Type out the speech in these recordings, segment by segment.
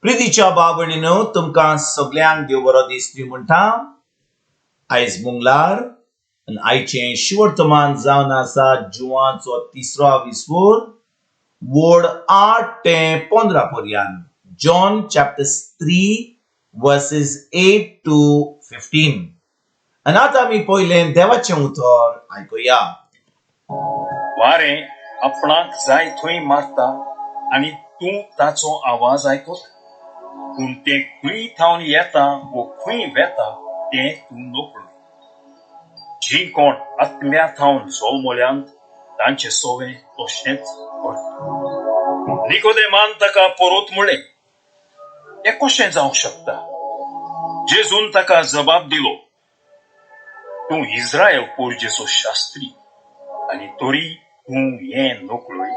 प्रितीच्या भाव भयणीनो, तुमकां सगल्यांक देव बरो दीस दी म्हणटा. आयज मंगळार आनी आयचें शिवर्तमान जावन आसा जुवाचो तिसरो विस्वोर, वड 8 ते 15 पर्यंत, John chapter 3 verses 8 to 15. आनी आतां आमी पयलें देवाचें उतर आयकुया. वारें आपणाक जाय थंय मारता आनी तूं ताचो आवाज आयकता, पूण तें खंय थावन येता वो खंय वेता तें तूं नकळय. जीं कोण आत्म्या थावन जल्मल्यांत तांचे सवें तशेंच घडटा. निकोदेमान ताका परत म्हळें, हें कशें जावंक शकता? जेजून ताका जबाब दिलो, तूं इस्रायल पोरजेचो शास्त्री आनी तरी तूं हें नकळय?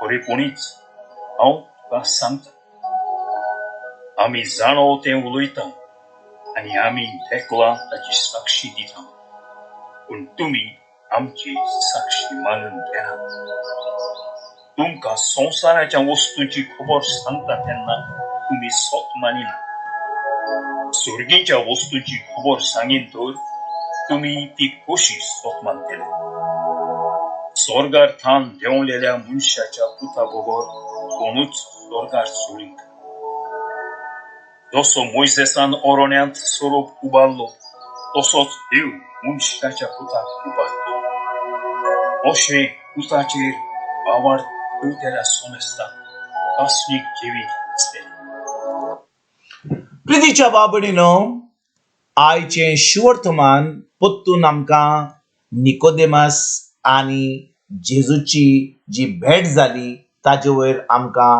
खरेपणीच हांव तुका सांगता, आमी जाणो तें उलयता आनी आमी देखलां ताची साक्षी दिता, पूण तुमी आमची साक्षी मानून घेनात. तुमकां संवसाराच्या वस्तूंची खबर सांगता तेन्ना तुमी सत मानिना. सर्गीच्या वस्तूंची खबर सांगीन तर तुमी ती कशी सत मानतले? स्वर्गार थावन देंवलेल्या मनशाच्या पुता बगर कोणूच स्वर्गार चडीत. जसो मोयजेसान अरण्यांत सोरोप उबारलो, तसोच देव मनशाच्या पुताक उबारतलो. अशें पुताचेर भावार्थ ठेवतल्या समेस्तांक सासणीक जिवीत आसतलें. प्रितीच्या भाव भयणीनो, आयचें शिवर्तमान परतून आमकां निकोदेमस आनी जेजूची जी भेट जाली ताजे वयर आमकां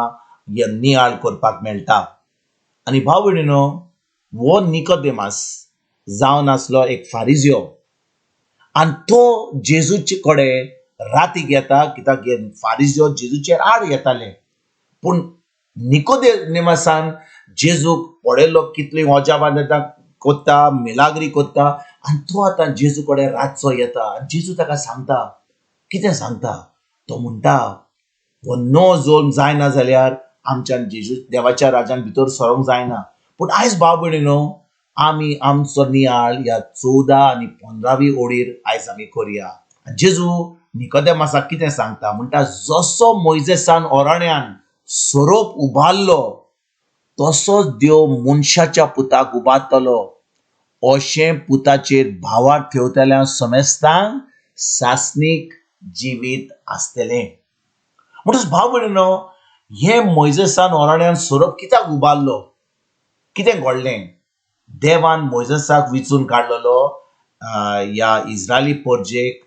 हे नियाळ करपाक मेळटा. आनी भाव भयणीनो, हो निकोदेमस जावन आसलो एक फारिजियो आनी तो जेजूचे कडेन रातीक येता, कित्याक हे फारिजियो जेजूचेर आड येताले. पूण निकोदेमसान जेजूक पळयलो, कितली अजापां जाता कोत्ता, मिलाग्री कोत्ता, आनी तो आतां जेजू कडेन रातचो येता आनी जेजू ताका सांगता. कितें सांगता? तो म्हणटा, हो नवो जल्म जायना जाल्यार आमच्यान जेजू देवाच्या राजान भितर सरोंक जायना. पूण आयज भाव भयणीनो, आमी आमचो नियाळ ह्या 14 आनी 15वी ओडीर आयज आमी करया. जेजू निकोदेमासाक कितें सांगता? म्हणटा, जसो मोयजेसान ओरण्यान सोरोप उबारलो, तसोच देव मनशाच्या पुताक उबारतलो. अशें पुताचेर भावार्थ ठेवतल्या समेस्तांक सासणीक जिवीत आसतलें. म्हणटच भाव भयणीनो, हे मोयजेसान ओरण्यान सोरोप कित्याक उबारलो? कितें घडलें? देवान मोयजेसाक विचून काडलेलो ह्या इस्रायली परजेक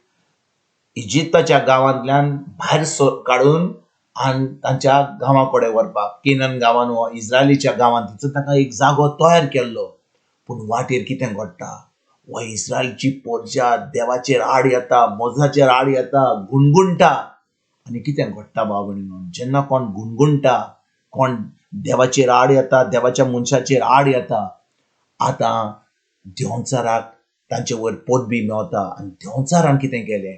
इजिप्ताच्या गांवांतल्यान भायर काडून आनी तांच्या गांवा कडेन व्हरपाक, केनन गांवान वा इस्रायलीच्या गांवांत. थंयसर ताका एक जागो तयार केल्लो. पूण वाटेर कितें घडटा? हो इस्रायलची पोरजा देवाचेर आड येता, मोजाचेर आड येता, गुणगुणटा. आनी कितें घडटा भाव भयणीनो? जेन्ना कोण गुणगुणटा, कोण देवाचेर आड येता, देवाच्या मनशाचेर आड येता, आतां देंवचाराक तांचे वयर पदवी मेवता. आनी देंवचारान कितें केलें?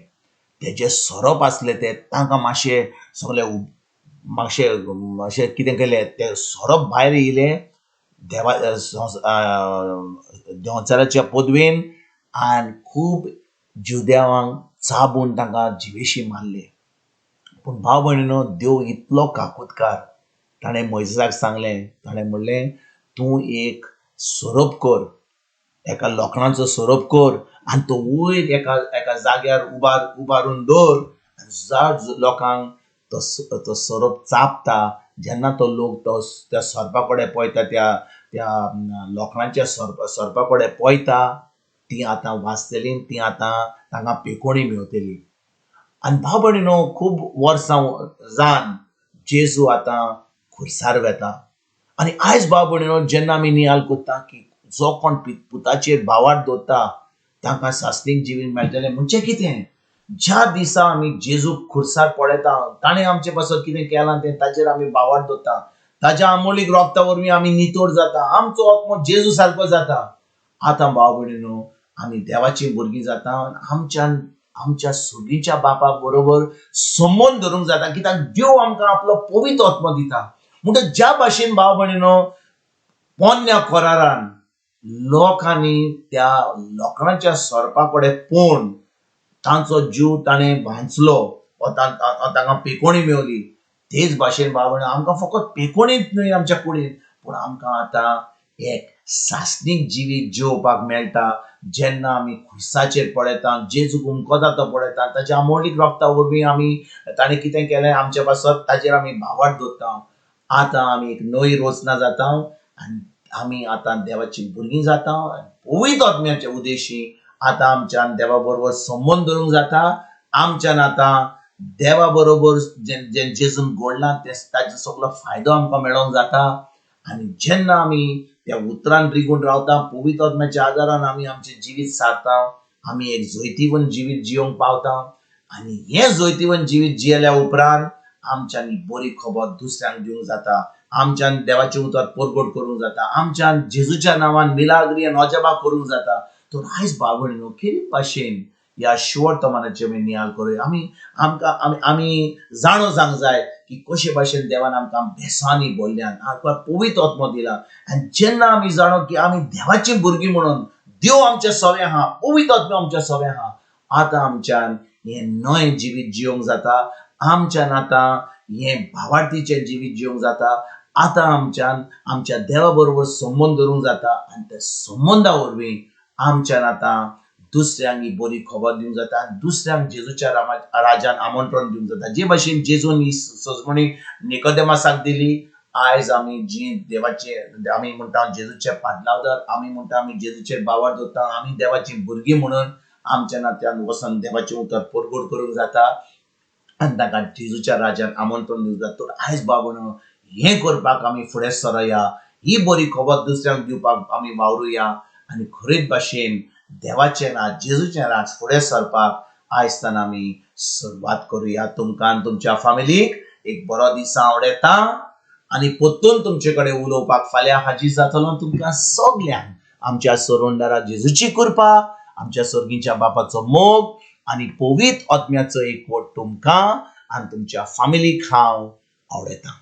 तेजे सोरोप आसले ते तांकां मातशे सगळे मातशे अशें कितें केलें, ते सोरोप भायर येयले देवा देंवचाराच्या पदवेन आनी खूब जुदेवांक चाबून तांकां जिवेशी मारले. पूण भाव भयणीनो, देव इतलो काकुतकार, ताणें मोयजेसाक सांगलें, ताणें म्हणलें, तूं एक सोरोप कर, एका लोखणाचो सोरोप कर आनी तो वयर एका एका जाग्यार उबारून दवर आनी ज्या लोकांक तो तो सोरोप चाबता, जेन्ना तो लोक तो त्या सोरपा कडेन पळयता, त्या त्या लोखणाच्या सोरपा कडेन पळयता, ती आतां वाचतली, ती आतां तांकां पेकोणी मेवतली. आनी भाव भयणीनो, खूब वर्सां जावन जेजू आतां खुर्सार वेता. आनी आयज भाव भयणीनो, जेन्ना आमी नियाळ करता की जो कोण पुताचेर भावार्थ दवरता तांकां सासणीक जिवीत मेळटलें, म्हणजे कितें? ज्या दिसा आमी जेजूक खुर्सार पळयता, ताणें आमचे पासत कितें केलां तें, ताचेर आमी भावार्थ दवरता, ताच्या आमोलीक रोगता वरवीं आमी नितळ जाता, आमचो आत्मो जेजू सारको जाता. आतां भाव भयणीनो, आमी देवाचीं भुरगीं जाता, आमच्यान आमच्या सुगीच्या बापा बरोबर संबंद धरूंक जाता, कित्याक देव आमकां आपलो पवित्र आत्मो दिता. म्हणटकच ज्या भाशेन भाव भयणीनो पोन्न्या करारान लोकांनी त्या लोखणाच्या सोरपा कडेन पळोवन तांचो जीव ताणें वांचलो वा तांकां पेकोणी मेवली. तेच भाशेन भाव भयणीनो आमकां फकत पेकोणीच न्हय आमच्या कुडीन, पूण आमकां आतां एक सासणीक जिवीत जिवपाक मेळटा. जेन्ना आमी खुर्साचेर पळयता, जेजूक उमकता तो पळयता, ताच्या अमोलीक रोगता वरवीं आमी ताणें कितें केलें आमच्या पासत ताचेर आमी भावार्थ दवरता. आतां आमी एक नवी रचना जाता आनी आमी आतां देवाची भुरगीं जाता आनी पवित्र आत्म्याच्या उदेशी आतां आमच्यान देवा बरोबर संबंद दवरूंक जाता. आमच्यान आतां देवा बरोबर जें जेजून घडलां तें ताचो सगलो फायदो आमकां मेळोंक जाता. आनी जेन्ना आमी त्या उतरान रिगून रावता, पवित्र आत्म्याच्या आदारान आमी आमचें जिवीत सारता, आमी एक जैतिवंत जिवीत जियोंक पावता. आनी हें जैतिवंत जिवीत जियेल्या उपरांत आमच्यान ही बरी खबर दुसऱ्यांक दिवंक जाता, आमच्यान देवाचें उतर परगट करूंक जाता, आमच्यान जेजूच्या नांवान मिलाग्री आनी अजापां करूंक जाता. तर आयज भाव भयणीनो खेरीत भाशेन ह्या शुवर्तमानाची आमी नियाळ करुया. आमी आमकां आमी आमी जाणो जावंक जाय की कशे भाशेन देवान आमकां भेसांनी भरल्यान, आमकां पवित्र आत्मो दिला. आनी जेन्ना आमी जाणो की आमी देवाचीं भुरगीं म्हणून देव आमच्या सवें आहा, पवित्र आत्मो आमच्या सवें आहा, आतां आमच्यान हें नवें जिवीत जियोंक जाता. आमच्यान आतां हें भावार्थीचें जिवीत जियोंक जाता. आतां आमच्यान आमच्या देवा बरोबर संबंद दवरूंक जाता आनी त्या संबंदा वरवीं आमच्यान आतां दुसऱ्यांक ही बरी खबर दिवंक जाता आनी दुसऱ्यांक जेजूच्या राजान आमंत्रण दिवंक जाता. जे भाशेन जेजून ही सजमणी निकोदेमासाक दिली, आयज आमी जी देवाचे आमी म्हणटा जेजूचे पाडलावदार, आमी म्हणटा आमी जेजूचेर भावार्थ दवरता, आमी देवाची भुरगीं म्हणून आमच्या नात्यान वचून देवाचें उतर परगट करूंक जाता आनी तांकां जेजूच्या राजान आमंत्रण दिवंक जाता. तर आयज बाबा हें करपाक आमी फुडें सरया, ही बरी खबर दुसऱ्यांक दिवपाक आमी वावरुया आनी खरेच भाशेन देवाचें राज, जेजूचें राज फुडें सरपाक आयजतान आमी सुरवात करुया. तुमकां आनी तुमच्या फामिलीक एक बरो दीस आवडटा आनी परतून तुमचे कडेन उलोवपाक फाल्यां हाजीर जातलो. तुमकां सगल्यांक आमच्या सोरोंडारा जेजूची कृपा, आमच्या सर्गीच्या बापाचो मोग आनी पवित्र आत्म्याचो एकवट तुमकां आनी तुमच्या फामिलीक हांव आवडटा.